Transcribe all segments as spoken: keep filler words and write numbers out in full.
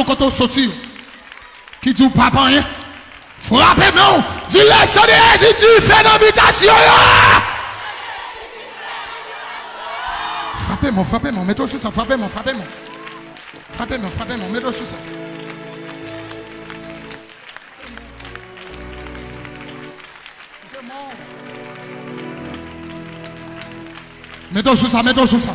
kote w soti yo, ki di w pa p anyen. Frape men w, di le san de Jezi dife nan bitasyon yo. Frape men w, frape men w, mete w sou sa, frape men w, frape men w. Frape men w, frape men w, mete w sou sa. Mete w sou sa, mete w sou sa.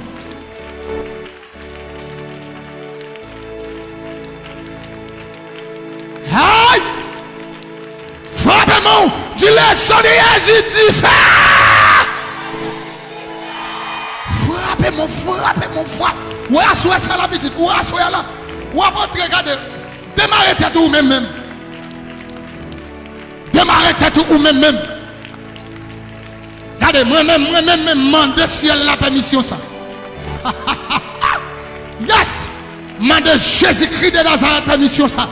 Ay! Frape men w, di le san de Jezi dife! Frape men w, frape men w, frape. Ou aswè sa la pitit, ou aswè la. W ap antre gade. Demare tèt ou menm menm. Demare tèt ou ou menm menm. Gade, mwen menm, mwen menm, menm mande syèl la pèmisyon sa. Yes! Mande Jezikri de Nazarèt pèmisyon sa.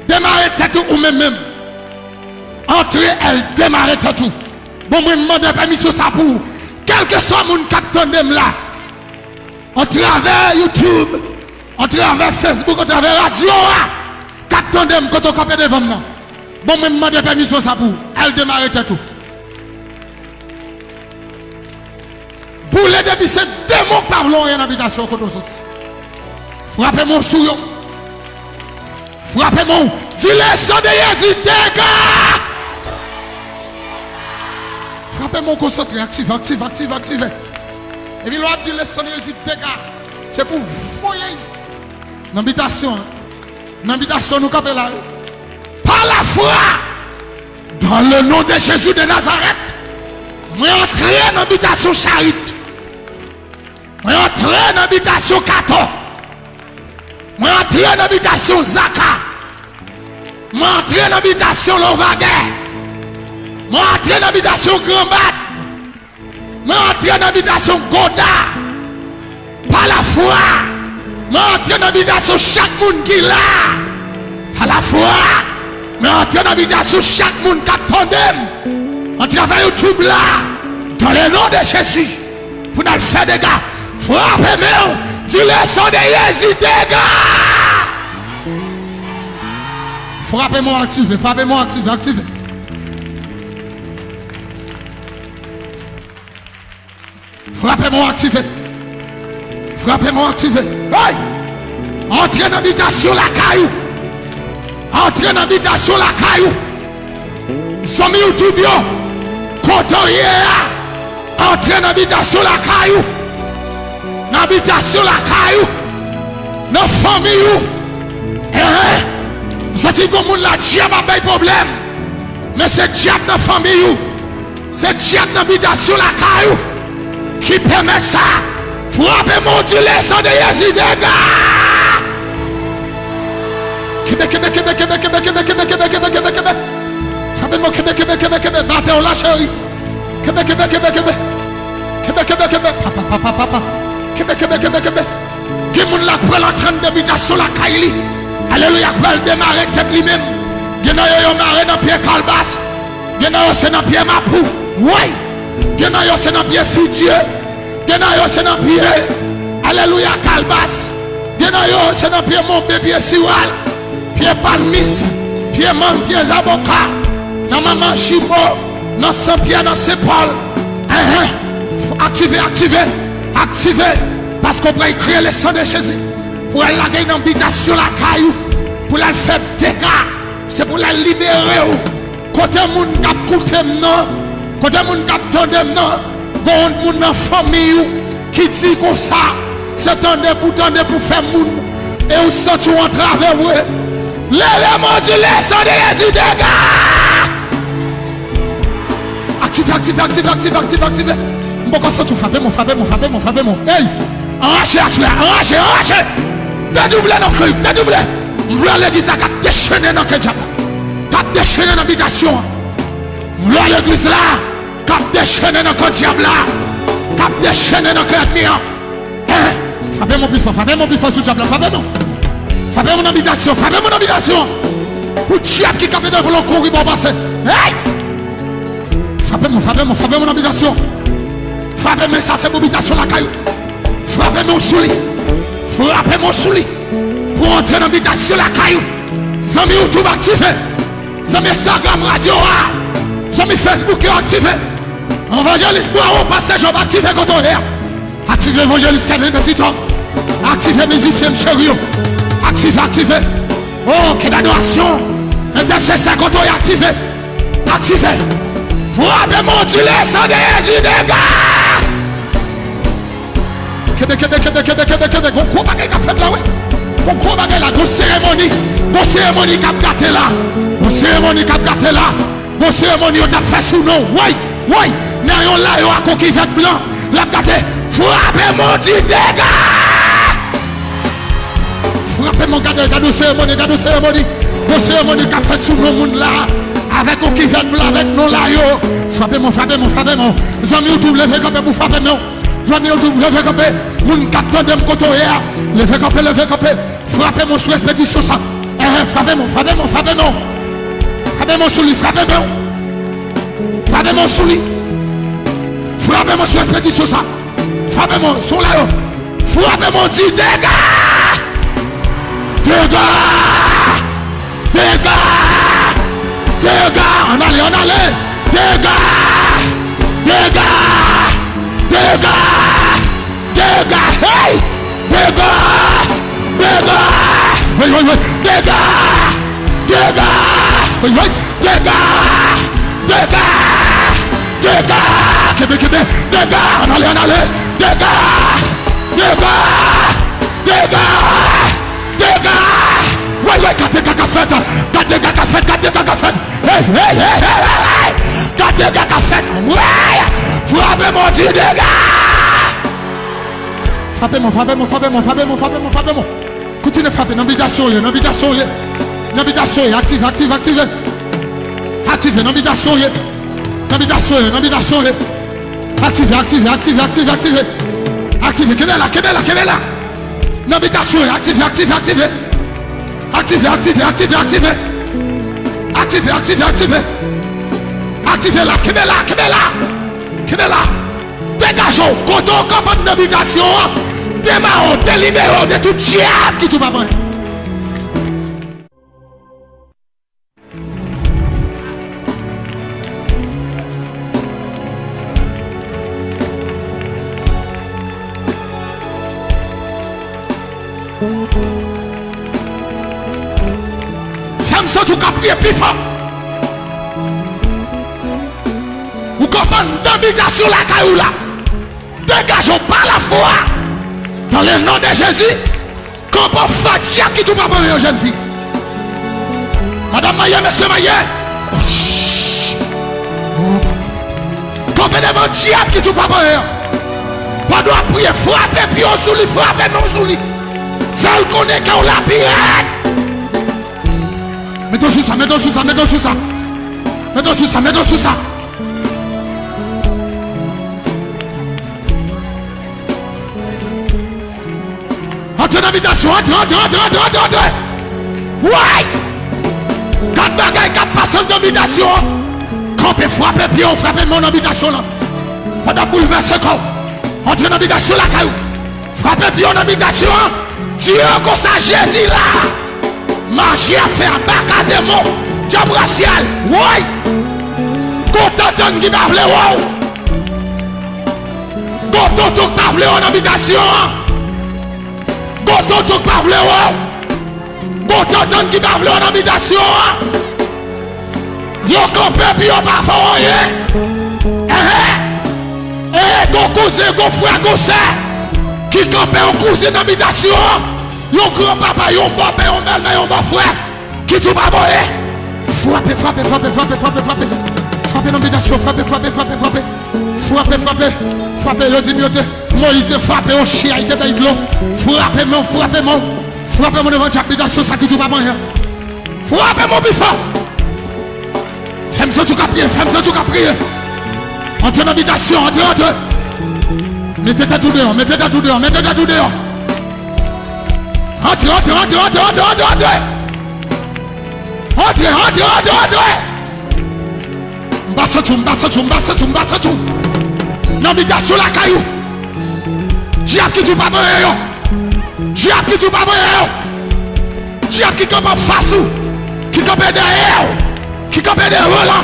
Demare tèt ou ou menm menm. Antre, èl, demare tèt ou. Bon, mwen mande pèmisyon sa pou ou. Kèlkeswa moun k ap tande m la, atravè YouTube, atravè Facebook, atravè radyo a, k ap tande m kote w kanpe devan m nan. Bon, mwen mande pèmisyon sa pou w. Al demare tèt ou. Boule depi se demon k pa vle w anyen nan bitasyon kote w soti. Frape men w sou yo. Frape men w. Di le san de Jezi dega. Frape men w konsantre, aktive, aktive, aktive, aktive. Epi lè w ap di le san de Jezi dega, se pou voye nan bitasyon an. Nan bitasyon nou kanpe la wi. Pa lafwa, dans le nom de Jésus de Nazareth, mwen antre nan bitasyon Charit. Mwen antre nan bitasyon Kato. Mwen antre nan bitasyon Zaka. Mwen antre nan bitasyon Lovagè. Mwen antre nan bitasyon Granbat. Mwen antre nan bitasyon Goda. Pa lafwa, mwen antre nan bitasyon chak moun ki la. Pa lafwa, mwen antre nan bitasyon chak moun k ap tande m atravè YouTube la. Dans le nom de Jésus, pou n al fè dega. Frape men w, di le san de Jezi dega. Frape men w aktive, frape men w aktive, aktive. Frape men w aktive. Frape men w aktive. Hey! Antre nan bitasyon lakay ou. Antre nan bitasyon lakay ou. Zanmi YouTube yo, kote w ye a, antre nan bitasyon lakay ou. Nan bitasyon lakay ou. Nan fanmi ou. Enhen. M santi gon moun la dyab ap bay pwoblèm. Men se dyab nan fanmi ou. Se dyab nan bitasyon lakay ou ki pèmèt sa. Frape men w, di le san de Jezi dega. Kenbe, kenbe, kenbe. Frape men w, kenbe, kenbe, kenbe, kenbe. Bate w la, cheri. Kenbe, kenbe, kenbe, kenbe. Kenbe, kenbe, kenbe. Papa, papa, papa. Kenbe, kenbe, kenbe, kenbe. Gen moun la pral antre anndan bitasyon lakay li. Alelouya, pral demare tèt li menm. Gen nan yo, yo mare nan pye kalbas. Gen nan yo se nan pye mapou. Woy! Gen nan yo se nan pye fidye. Gen nan yo se nan pye, alelouya, kalbas. Gen nan yo se nan pye monbe, pye siwal, pye palmis, pye mang, pye zaboka. Nan manman jibo, nan Sen Pyè, nan Sen Pòl. Enhen. Aktive, aktive, aktive. Paske w pral kreye le san de Jezi. Pou al lage nan bitasyon lakay ou. Pou l al fè dega. Se pou l al libere w. Kote moun k ap koute m nan, kote moun k ap tande m nan, gon moun nan fanmi w ki di konsa, se tande pou tande pou fè moun, e ou santi w antrave vre. Leve men w, di le san de Jezi dega! Aktive, aktive, aktive, aktive, aktive, aktive. M poko santi w, frape men w, frape men w, frape men w, frape men w. Ey! Anraje aswè a, anraje, anraje! Dedouble nan kri, dedouble! M vle w legliz la k ap dechennen nan kè dyab la. K ap dechennen nan bitasyon an. M vle w legliz la k ap dechennen nan kè dyab la. K ap dechennen nan kè ènmi an. Hein? Frape men w pi fò, frape men w pi fò sou dyab la, frape men w. Frape men w nan bitasyon, frape men w nan bitasyon. Pou dyab ki kanpe devan w kouri ba w pase. Hey! Frape men w, frape men w, frape men w nan bitasyon. Frape men sa se pou bitasyon lakay ou. Frape men w sou li. Frape men w sou li. Pou antre nan bitasyon lakay ou. Zanmi YouTube aktive. Zanmi Instagram, radyo a. Zanmi Facebook yo aktive. Evanjelis Bwawon, Pastè Job aktive kote w ye a. Aktive evanjelis Kevin Petit Homme. Aktive mizisyen m cheri yo. Aktive, aktive. Oh, ki adorasyon. Entèsesè kote w ye aktive. Aktive. Frape modi le san de Jezi dega. Kenbe, kenbe, kenbe, kenbe, kenbe, kenbe. Gon gwo bagay k ap fèt la, wi. Gon gwo bagay la, gon seremoni. Gon seremoni k ap gate la. Gon seremoni k ap gate la. Gon seremoni yo t ap fè sou non. Woy, woy. Nan yon layo ak yon kivèt blan. L ap gate. Frape modi dega. Frape mò, gade, gade yon seremoni, gade yon seremoni. Yon seremoni k ap fèt sou non moun la. Avèk yon kivèt blan, avèk non layo. Frape mò, frape mò, frape mò. Zanmi YouTube, leve kanpe pou frape mò. Zanmi YouTube, leve kanpe. Moun k ap tande m kote w ye a. Leve kanpe, leve kanpe. Frape mò sou espedisyon sa. Ehe, frape mò, frape mò, frape mò. Frape mò sou li, frape mò. Frape mò sou li. Frape mò sou espedisyon sa. Frape mò, sou layo. Frape mò, di dega! Dega! Dega! Dega! Ann ale, ann ale! Dega! Dega! Dega! Dega! Hey! Dega! Dega! Woy, woy, woy! Dega! Dega! Woy, woy! Dega! Dega! Dega! Kenbe, kenbe! Dega! Ann ale, ann ale! Dega! Dega! Dega! Dega! Woy, woy, gad dega k ap fèt! Gad dega k ap fèt! Gad dega k ap fèt! Hey, hey, hey, hey, hey, hey! Gad dega k ap fèt! Woy! Frape mò, di dega! Frape mò, frape mò, frape mò, frape mò, frape mò, frape mò! Kontinye frape, nan bitasyon w ye, nan bitasyon w ye. Nan bitasyon w ye, aktive, aktive, aktive. Aktive, nan bitasyon w ye. Nan bitasyon w ye, nan bitasyon w ye. Aktive, aktive, aktive, aktive, aktive. Aktive, kenbe la, kenbe la, kenbe la. Nan bitasyon w ye, aktive, aktive, aktive. Aktive, aktive, aktive, aktive. Aktive, aktive, aktive. Aktive la, kenbe la, kenbe la. Kenbe la. Degaje w, kote w kanpe nan bitasyon an, demare w, delibere w de tout dyab ki tou pa bon. Fè m santi w ka priye pi fò. Ou kanpe anndan bitasyon lakay ou la. Degaje w pa lafwa. Dans le nom de Jésus. Kanpe w fas dyab ki tou pa bon yo, jèn fi. Madanm marye, mesye marye. Kanpe devan dyab ki tou pa bon yo. Pandan w ap priye, frape pye w sou li, frape men w sou li. Fè l konnen ke w la pi rèd. Mete w sou sa, mete w sou sa, mete w sou sa. Mete w sou sa, mete w sou sa. Antre nan bitasyon, antre, antre, antre, antre, antre, antre. Woy! Gad bagay k ap pase anndan bitasyon an. Kanpe, frape pye w, frape men w nan bitasyon lan. Pandan w ap boulvèse kò w. Antre nan bitasyon lakay ou. Frape pye w nan bitasyon an. Di yo konsa, Jezi la. Maji a fè abaka demon, dyab rasyal, woy! Gon tantann ki pa vle wè w. Gon tonton k pa vle wè w nan bitasyon an. Gon tonton k pa vle wè w. Gon tantann ki pa vle wè w nan bitasyon an. Yo kanpe epi yo pa fè w anyen. Enhen. E gon kouzen, gon frè, gon sè ki kanpe yon kouzin nan bitasyon an. Yon granpapa, yon bòpè, yon bèlmè, yon bòfrè ki tou pa bon ye. Frape, frape, frape, frape, frape, frape. Frape nan bitasyon, frape, frape, frape, frape. Frape, frape, frape. Yo di m yo te, Moyiz te frape yon chen, li te bay dlo. Frape men w, frape men w. Frape men w devan dyab bitasyon sa ki tou pa bon ye. Frape men w pi fò. Fè m santi w ka priye, fè m santi w ka priye. Antre nan bitasyon, antre, antre. Mete tèt ou deyò, mete tèt ou deyò, mete tèt ou deyò. Antre, antre, antre, antre, antre, antre, antre. Antre, antre, antre, antre. M pa santi w, m pa santi w, m pa santi w, m pa santi w. Nan bitasyon lakay ou. Dyab ki di w pa manyen yo. Dyab ki di w pa manyen yo. Dyab ki kanpe anfas ou, ki kanpe dèyè w, ki kanpe devan w la,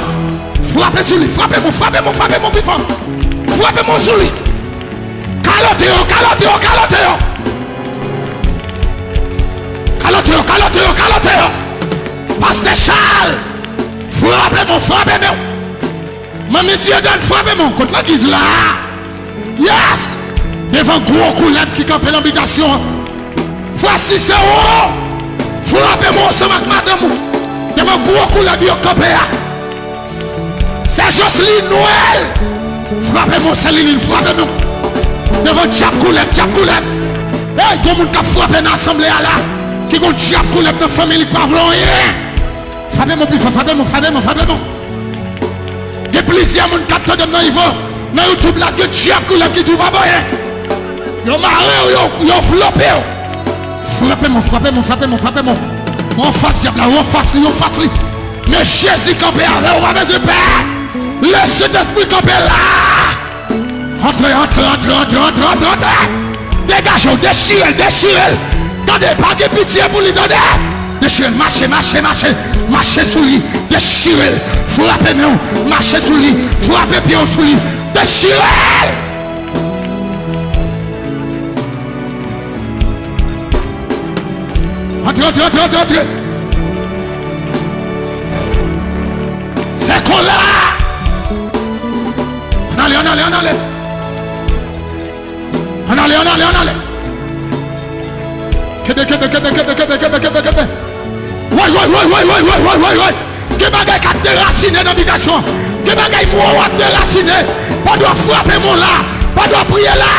frape sou li, frape mwen, frape mwen, frape mwen pi fò. Frape mwen sou li. Kalote yo, kalote yo, kalote yo. Kalote yo, kalote yo, kalote yo. Pastè Charles, frape mwen, frape mwen. Manmi Dieudonne, frape mwen. Kot legliz la? Yes! Devan gwo koulèb ki kanpe nan bitasyon an. Frè Sisewon, frape mwen ansanm ak madanm ou. Devan gwo koulèb yo kanpe a. Sè Jocelyne Noël, frape mwen, sè Liline, frape mwen. Devan dyab koulèb, dyab koulèb. Ey, gon moun k ap frape nan asanble a la, ki gon dyab koulèb nan fanmi li k pa vle anyen. Frape mwen pi fò, frape mwen, frape mwen, frape mwen. Gen plizyè moun k ap tande m nan nivo, nan YouTube la, gen dyab koulèb ki di w pa bon anyen. Yo mare w, yo, yo vlope w. Frape mwen, frape mwen, frape mwen, frape mwen. Ou anfas dyab la, ou anfas li, ou anfas li. Men Jezi kanpe avè w, ou pa bezwen pè. Lespri kanpe la. Antre, antre, antre, antre, antre, antre, antre. Degaje w, dechire l, dechire l. Tande, pa gen pitye pou li, tande. Dechire l, mache, mache, mache. Mache sou li, dechire l. Frape men w, mache sou li. Frape pye w sou li, dechire l. Antre, antre, antre, antre, antre. Se konla. Ann ale, ann ale, ann ale. Ann ale, ann ale, ann ale. Kenbe, kenbe, kenbe, kenbe, kenbe, kenbe, kenbe, kenbe. Woy, woy, woy. Gen bagay k ap derasinen nan bitasyon. Gen bagay mò w ap derasinen. Pandan w ap frape mò la, pandan w ap priye la,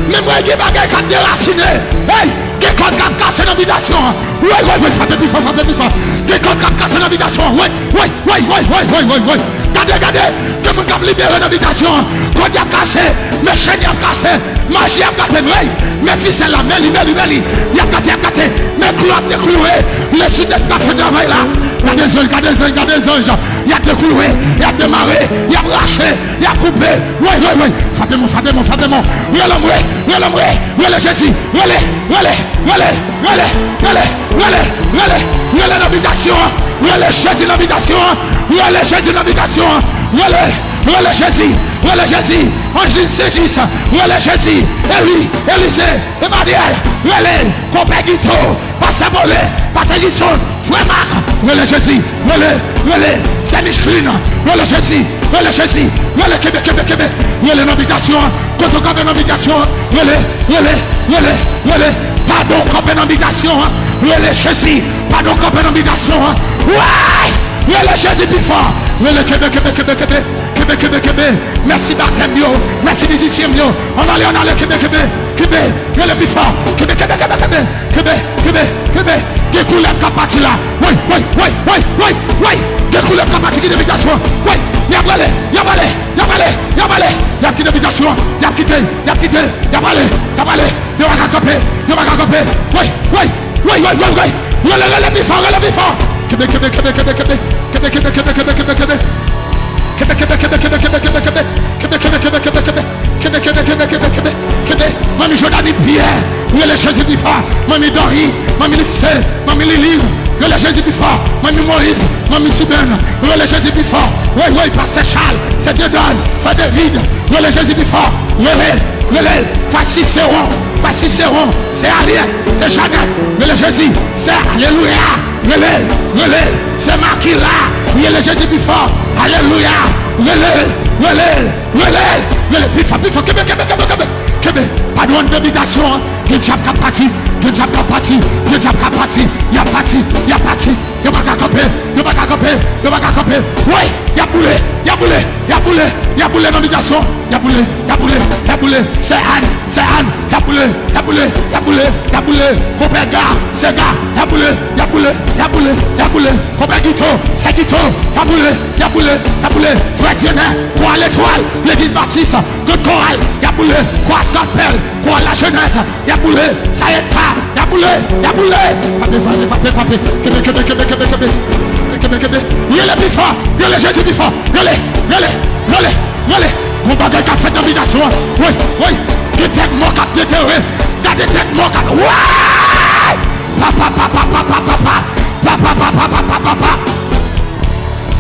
men mwen gen bagay k ap derasinen. Hey, gen kòd k ap kase nan bitasyon. Woy, woy, woy, frape pi fò, frape pi fò. Gen kòd k ap kase nan bitasyon. Woy, woy, woy. Gade, gade, gen moun k ap libere nan bitasyon. Kòd y ap kase, men chèn y ap kase. Maji ap gate m, ey! Men fizèl la, men li, men li, men li. Y ap gate, y ap gate. Men klou ap deklouwe. Lespri dèspa fè travay la. Gade zanj, gade zanj, gade zanj. Y ap deklouwe, y ap demare, y ap rache, y ap koupe. Woy, woy, woy. Frape mwen, frape mwen, frape mwen. Rele m, rele m, rele Jezi. Rele, rele, rele, rele, rele, rele, rele nan bitasyon an. Rele Jezi nan bitasyon an. Rele Jezi nan bitasyon an. Rele, rele Jezi. Rele Jezi. Anjlin Sejis, rele Jezi. Eli, Elize, Emanyèl, rele l. Konpè Gito, pastè Mole, pastè Gison, frè Mak, rele Jezi, rele, rele. Sè Micheline, rele Jezi, rele Jezi, rele, kenbe, kenbe, kenbe. Rele nan bitasyon an, kote w kanpe nan bitasyon an, rele, rele, rele, rele. Pandan w kanpe nan bitasyon an, rele Jezi, pandan w kanpe nan bitasyon an. Woy! Rele Jezi pi fò. Rele, kenbe, kenbe, kenbe, kenbe. Kenbe, kenbe, kenbe. Mèsi batèm yo. Mèsi mizisyen m yo. Ann ale, ann ale, kenbe, kenbe. Kenbe. Rele pi fò. Kenbe, kenbe, kenbe, kenbe. Kenbe, kenbe, kenbe. Gen koulèb k ap pati la. Woy, woy, woy. Gen koulèb k ap pati ki nan bitasyon. Woy, y ap ale, y ap ale, y ap ale, y ap ale. Y ap kite bitasyon. Y ap kite, y ap kite. Y ap ale, y ap ale. Yo pa ka kanpe, yo pa ka kanpe. Woy, woy, woy, woy, woy, woy. Rele, rele pi fò, rele pi fò. Kenbe, kenbe, kenbe, kenbe, kenbe. Kenbe, kenbe, kenbe, kenbe, kenbe, kenbe. Kenbe, kenbe, kenbe, kenbe, kenbe, kenbe, kenbe. Kenbe, kenbe, kenbe, kenbe, kenbe. Kenbe, kenbe, kenbe, kenbe, kenbe. Kenbe. Manmi Jodani Pyè, rele Jezi pi fò. Manmi Dori, manmi Litse, manmi Lili, rele Jezi pi fò. Manmi Moyiz, manmi Tibèn, rele Jezi pi fò. Woy, woy, pastè Chal, sè Dieudonne, frè David, rele Jezi pi fò. Rele l, rele l. Frè Sisewon, frè Sisewon, sè Arièt, sè Janèt, rele Jezi. Sè Alelouya, rele l, rele l. Sè Makila, rele Jezi pi fò. Alelouya, rele l, rele l, rele l. Rele pi fò, pi fò. Kenbe, kenbe, kenbe, kenbe. Kenbe. Pa dwe antre nan bitasyon an. Gen dyab k ap pati, gen dyab k ap pati, gen dyab k ap pati. Y ap pati, y ap pati. Yo pa ka kanpe, yo pa ka kanpe, yo pa ka kanpe. Woy, y ap boule, y ap boule, y ap boule, y ap boule nan bitasyon. Y ap boule, y ap boule, y ap boule. Sè Ann, sè Ann, y ap boule, y ap boule, y ap boule, y ap boule. Konpè Ga, sè Ga, y ap boule, y ap boule, y ap boule, y ap boule. Konpè Gito, sè Gito, y ap boule, y ap boule, y ap boule. Frè Dyenè, Kwa Letwal, Legliz Batis, Gad Koral, y ap boule. Kwa Eskapèl, Kwa Lajenès, y ap boule. Sayenta, y ap boule, y ap boule. Frape, frape, frape, frape. Kenbe, kenbe, kenbe, kenbe, kenbe. Kenbe, kenbe. Rele pi fò, rele Jezi pi fò. Rele, rele, rele, rele. Gon bagay k ap fèt nan bitasyon an. Woy, woy. Gen tèt mò k ap detere. Gade tèt mò k ap, woy! Pa, pa, pa, pa, pa, pa, pa, pa. Pa, pa, pa, pa, pa, pa, pa, pa.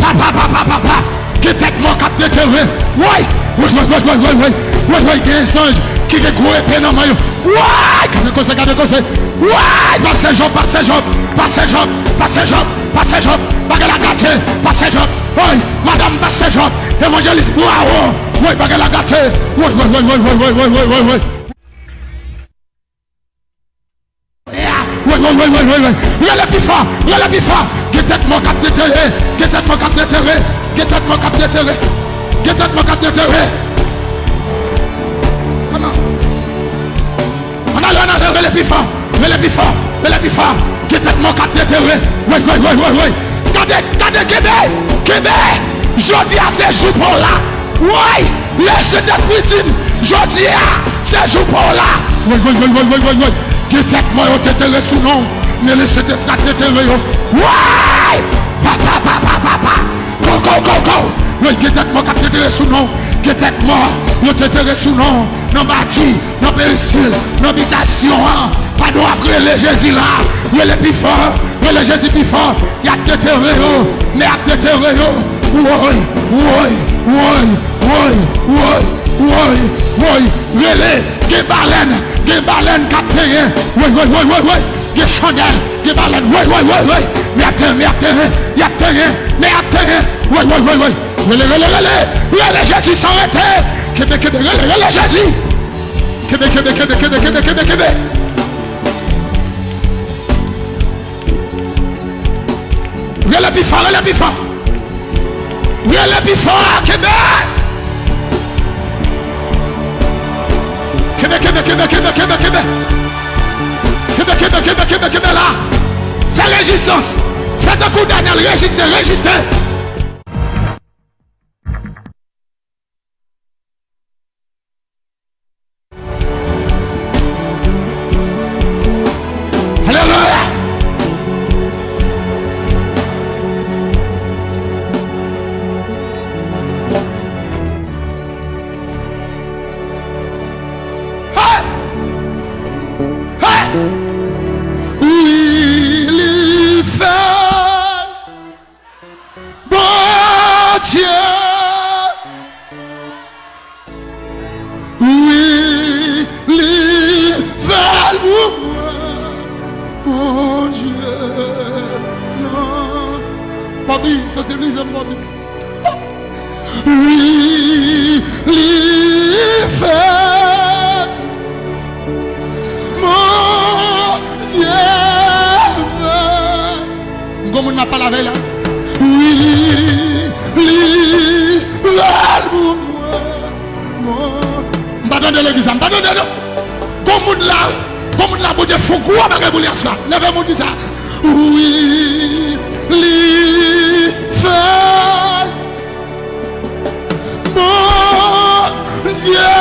Pa, pa, pa, pa, pa, pa. Gen tèt mò k ap detere. Woy! Woy, woy, woy, woy, woy, woy. Woy, woy, gen zanj ki gen gwo epe nan men yo. Woy! Gade koze, gade koze. Woy! Pastè Jòb, pastè Jòb, pastè Jòb, pastè Jòb, pastè Jòb. Bagay la gate, pastè Jòb. Woy! Madanm pastè Jòb, evanjelis, bwawo. Woy, bagay la gate. Woy, woy, woy. Woy, woy, woy, woy, woy, woy. Rele pi fò, rele pi fò. Gen tèt mò k ap detere, gen tèt mò k ap detere, gen tèt mò k ap detere, gen tèt mò k ap detere. Ann ale, ann ale, rele pi fò, rele pi fò, rele pi fò. Gen tèt mò k ap detere. Woy, woy, woy, woy, woy. Gade, gade, kenbe, kenbe. Jodi a se jou pa w la. Woy! Le Sentespri di m, jodi a, se jou pa w la. Woy, woy, woy, woy, woy, woy, woy. Gen tèt mò yo te tere sou non w, men le Sentespri ap detere yo. Woy! Pa, pa, pa, pa, pa, pa. Go, go, go, go. Woy, gen tèt mò k ap detere sou non w. Gen tèt mò yo te tere sou non w. Nan bati, nan peristil, nan bitasyon an. Pandan w ap rele Jezi la, rele pi fò, rele Jezi pi fò. Y ap detere yo, men y ap detere yo. Woy, woy, woy, woy, woy, woy, woy, woy. Rele, gen balèn, gen balèn k ap tenyen. Woy, woy, woy, woy, woy. Gen chandèl, gen balèn. Woy, woy, woy, woy. Men y ap tenyen, men y ap tenyen, men y ap tenyen, men y ap tenyen. Woy, woy, woy, woy. Rele, rele, rele. Rele Jezi san rete. Kenbe, kenbe, rele, rele Jezi. Kenbe, kenbe, kenbe, kenbe, kenbe, kenbe, kenbe. Rele pi fò, rele pi fò. Rele pi fò, kenbe. Kenbe, kenbe, kenbe, kenbe, kenbe, kenbe. Kenbe, kenbe, kenbe, kenbe, kenbe la. Fè rezistans. Fè tankou Danyèl, reziste, reziste. Alelouya! Hey! Hey! Wi, li fè. Bondye, wi, li fè l pou mwen. Bondye, non. Bobby, sansibilize m, Bobby. Wi, li fè. Bondye fè. Gon moun m ap pale avè l la. Wi, li fè l pou mwen. Bon. M pa tande legliz la, m pa tande non. Gon moun la, gon moun la, Bondye fè yon gwo bagay pou li aswè. Leve men w di sa. Wi, li fè. Bondye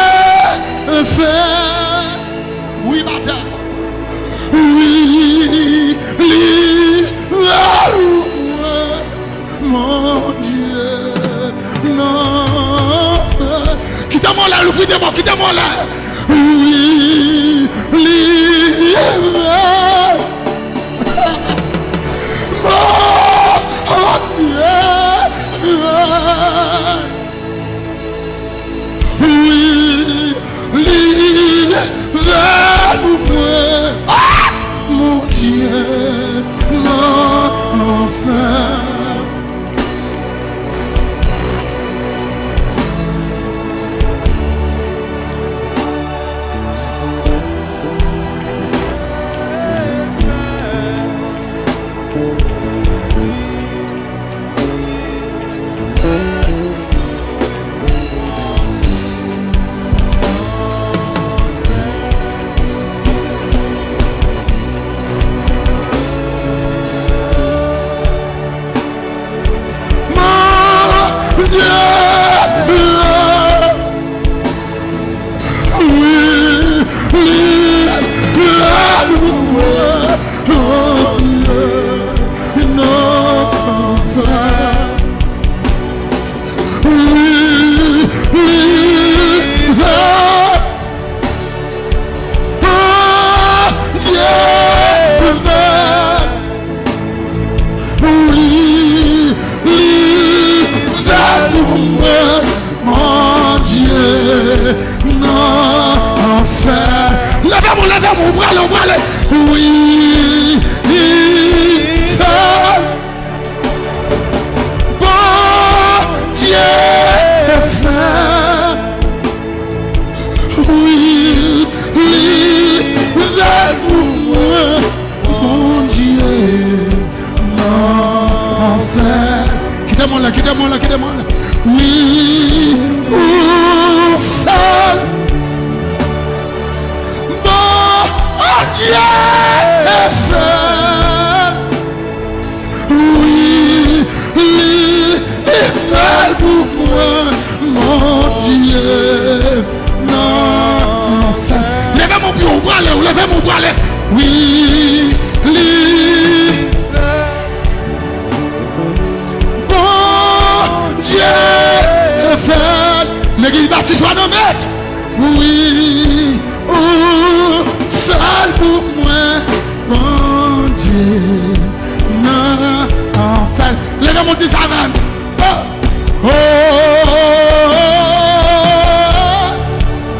fè. Wi, batè. Wi, li fè. Bondye nan fè. Kite m anlè, louvri de bò, kite m anlè. Wi, li fè. Bondye fè. Wi, li fè pou mwen. Ah! Bondye nan fè. Kite mwen la, kite mwen la, kite mwen la. Wi, ou fè l. Bondye fè l. Wi, li fè l pou mwen, Bondye nan fè l. Leve men w pi wo, ou prale, ou leve men w, ou prale. Wi, li. Bondye fè l. Legliz Batis Wanament. Wi, ou fè l pou mwen, Bondye nan fè l. Leve men w, di sa avè m. Oh, oh, oh, oh.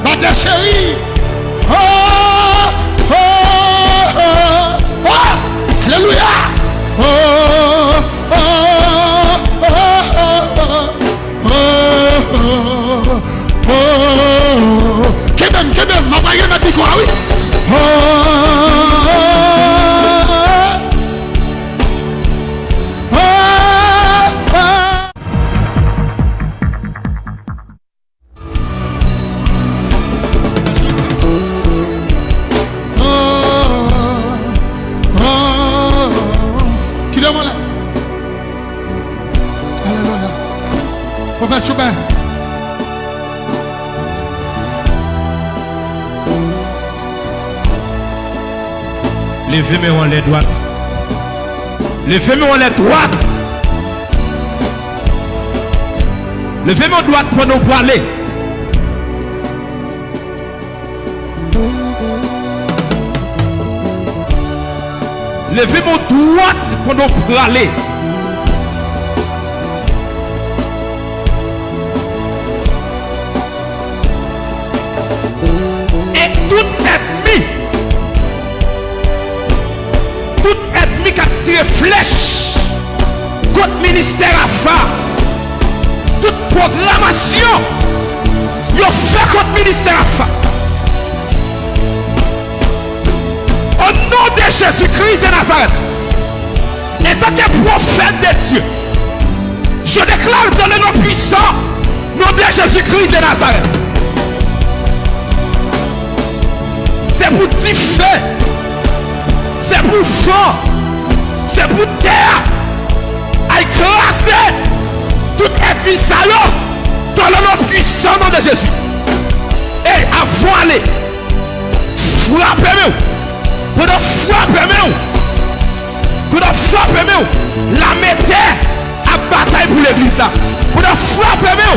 Batè cheri. Oh, oh, oh, oh. Alelouya. Oh, oh, oh, oh, oh. Oh, oh, oh, oh. Kenbe m, kenbe m, m ap al remèt mikwo a, wi. Oh, oh, oh, oh. Kite mwen la. Alelouya. Pwofèt Choubè. Leve men w anlè dwat. Leve men w anlè dwat. Leve men w dwat pandan w prale. Leve men w dwat pandan w prale. E tout ènmi, tout ènmi k ap tire flèch kont ministè Rafa, tout pwogramasyon yo fè kont ministè Rafa, au nom de Jésus-Christ de Nazareth, en tant que prophète de Dieu, je déclare dans le nom puissant, nom de Jésus-Christ de Nazareth. Se pou dife, se pou van, se pou tè a al kraze tout ènmi sa yo dans le nom puissant, nom de Jésus. Ey, avan w ale, frape men w. Pandan w frape men w, pandan w frape men w, lame tè ap batay pou legliz la. Pandan w frape men w,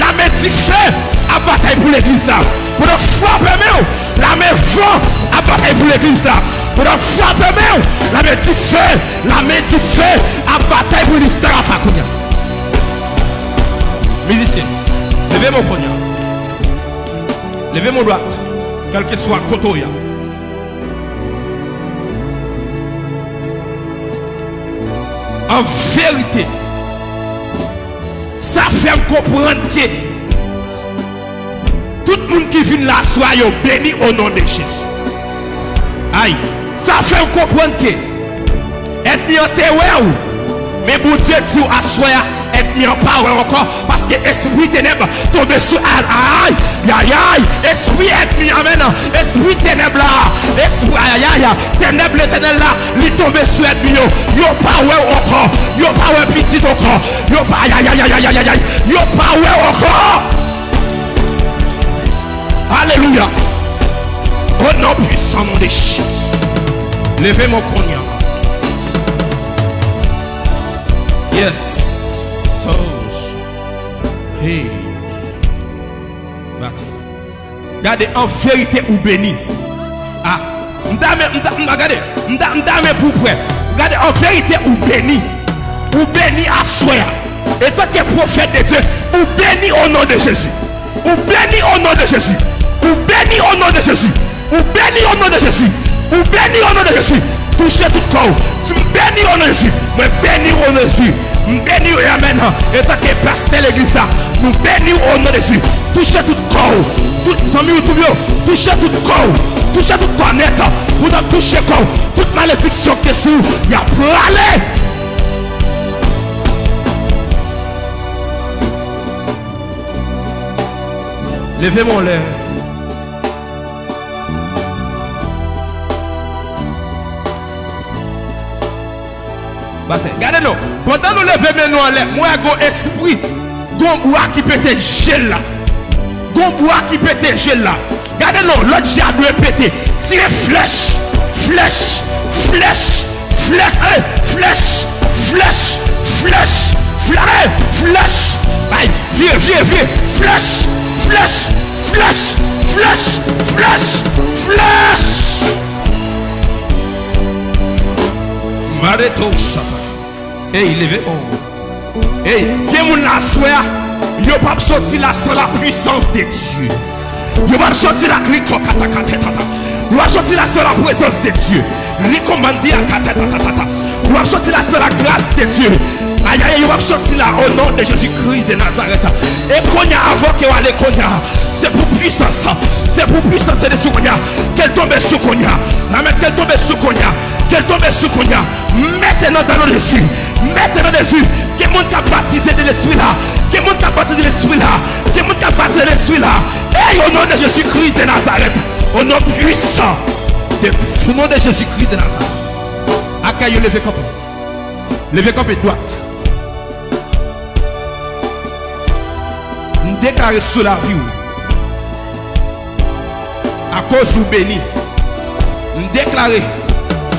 lame dife ap batay pou legliz la. Pandan w frape men w, lame van ap batay pou legliz la. Pandan w frape men w, lame dife, lame dife ap batay pou ministè Rafa kounye a. Mizisyen, leve men w kounye a. Leve men w dwat, kèlkeswa kote w ye a. An verite, sa fè m konprann ke tout moun ki vin la aswè a, yo beni o non de Jezi. Ay, sa fè m konprann ke ènmi an te wè w, men Bondye di w aswè a, ènmi an pa wè w ankò, paske espri tenèb tonbe sou, ay, ay, ay, ay, espri ènmi, amèn, espri tenèb la, espri, ay, ay, ay, tenèb Letènèl la, li tonbe sou ènmi yo, yo pa wè w ankò, yo pa wè pitit ankò, yo pa, ay, ay, ay, yo pa wè w ankò. Alelouya. O non pwisan non de Jezi. Leve men w kounye a. Yes. So, hey. Bati. Gade, an verite, ou beni. Ah, m ta men, m ta, m ta, gade, m ta, m ta men pou prè. Gade, an verite, ou beni. Ou beni aswè a. Etanke pwofèt de Dye, ou beni o non de Jezi. Ou beni o non de Jezi. Ou beni o non de Jezi. Ou beni o non de Jezi. Ou beni o non de Jezi. Touche tout kò w. Di, "M beni w o non de Jezi. Mwen beni w o non de Jezi. M beni w, amèn." Etanke pastè legliz la, nou beni w o non de Jezi. Touche tout kò w. Tout zanmi YouTube yo, touche tout kò w. Touche tout kò nèt. Pandan w touche kò w, tout malediksyon ki te sou w, y ap prale. Leve men w anlè. Batè. Gade non. Pandan nou leve men nou anlè, m wè gon espri, gon bwa ki pete je l la. Gon bwa ki pete je l la. Gade non, lòt je a dwe pete. Tire flèch, flèch, flèch, flèch, ale, flèch, flèch, flèch, flèch, ale, flèch. Bay, vire, vire, vire. Flèch, flèch, flèch, flèch, flèch, flèch. Mareto chapa. Ey, leve men w. Ey, gen moun la aswè a, yo p ap soti la san la pwisans de Dye. Yo p ap soti la, riko katakateta. Yo p ap soti la san la prezans de Dye. Riko mandi a katatata. Yo p ap soti la san la gras de Dye. Ayayay, yo p ap soti la o non de Jezi Kris de Nazarèt. E kounye a, avan ke w ale kounye a, se pou pwisans, se pou pwisans de sou kounye a. Ke l tonbe sou kounye a. Amèn, ke l tonbe sou kounye a. Ke l tonbe sou kounye a. Mete nan dan non de Jezi. Mete nan Jezi. Gen moun k ap batize de Lespri la. Gen moun k ap batize de Lespri la. Gen moun k ap batize de Lespri la. Ey, o non de Jezi Kris de Nazarèt. O non pwisan de, o non de Jezi Kris de Nazarèt. Akèy yo, leve kanpe. Leve kanpe dwat. M deklare sou lavi w. Akoz ou beni. M deklare,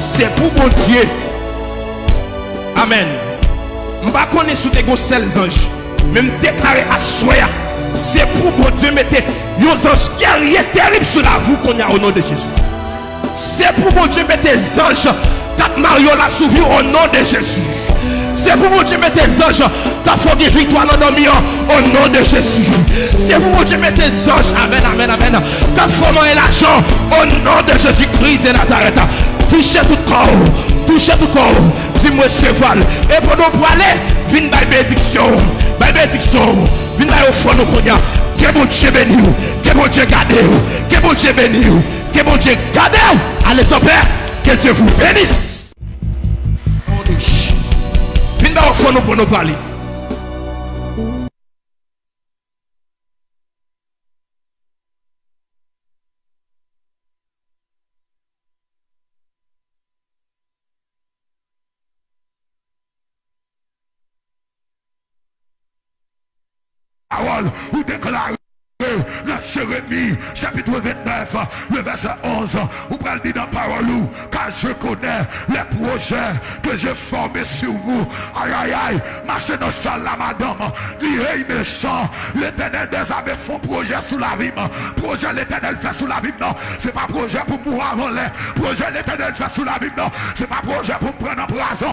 se pou Bondye. Amèn. M pa konnen si w te gon sèl zanj, men m deklare aswè a, se pou Bondye mete yon zanj gèrye terib sou lavi w kounye a, o non de Jezi. Se pou Bondye mete zanj k ap mare w la sou vi w, o non de Jezi. Se pou Bondye mete zanj k ap fè w gen viktwa nan dòmi an, o non de Jezi. Se pou Bondye mete zanj, amèn, amèn, amèn, k ap fè w manyen lajan, o non de Jezi Kris de Nazarèt. Touche tout kò w, touche tout kò w. Di, "M resevwa l." E pandan w prale, vin bay benediksyon w. Bay benediksyon w. Vin bay ofrann ou kounye a. Ke Bondye beni w. Ke Bondye gade w. Ke Bondye beni w. Ke Bondye gade w. Ale san pè. Que Dieu vous bénisse. Vin bay ofrann ou pandan w prale. Pawòl ou deklare nan Jeremi, chapit vennèf, le vèsè onz, ou pral di nan pawòl ou, car je connais les projets que j'ai formés sur vous. Ayayay, mache nan sal la, madanm, di, hey, mechan, Letènèl dèzame fè yon pwojè sou lavi m. Pwojè Letènèl fè sou lavi m nan, se pa pwojè pou m mouri avan lè. Pwojè Letènèl fè sou lavi m nan, se pa pwojè pou m pran nan prizon.